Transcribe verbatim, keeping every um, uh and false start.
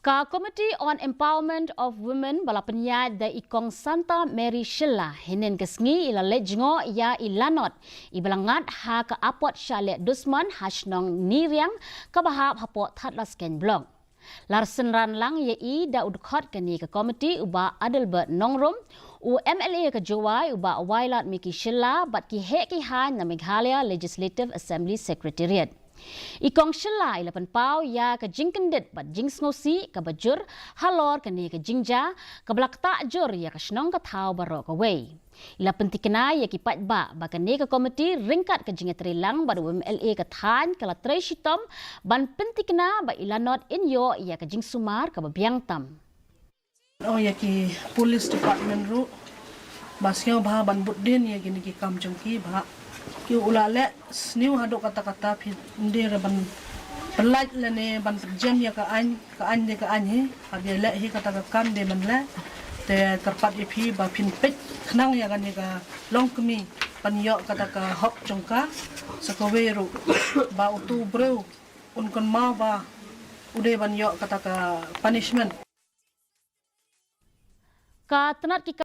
Ka Committee on Empowerment of Women ba la pynïaid da i Kong Santa Mary Shylla hynnin ka sngi i la leit jngoh ïa i Lanot, i ba la ngat ha ka apot shah leh dusmon ha shnong Niriang, kaba hap hapoh Thadlaskein Block. La synran lang ïa i da u dkhot kane ka komiti, u Bah Adelbert Nongrum, u M L A ka Jowai, u Bah Wailadmiki Shylla, bad ki heh ki haiñ na Meghalaya Legislative Assembly Secretariat. I Kong Shylla i la pynpaw ïa ka jingkyndit bad jingsngewsih kaba jur halor kane ka jingjia, kaba la ktah jur ïa ka shnong ka thaw baroh kawei. I la pyntikna ïa ki paidbah ba kane ka komiti ryngkat ka jingïatreilang bad u M L A ka thaiñ ka la trei shitom ban pyntikna ba i Lanot in ïoh ïa ka jingsumar kaba biang tam. Ong ïa ki police department ruh ba sngewbha ban bud dien ïa kine ki kam jong ki, ba ki u la leh sniew haduh katta katta, phi ym dei re ban pyllait lane ban pynjem ïa ka aiñ, ka aiñ dei ka aiñ hi, haba leh hi kata ka kam dei ban leh. Te kyrpad ïa phi ba phin peit khnang ïa kane ka longkmie ban ïoh kata ka hok jong ka, sa kawei ruh ba uto u briew un kynmaw ba u dei ban ïoh kata ka punishment. Ka tnat ki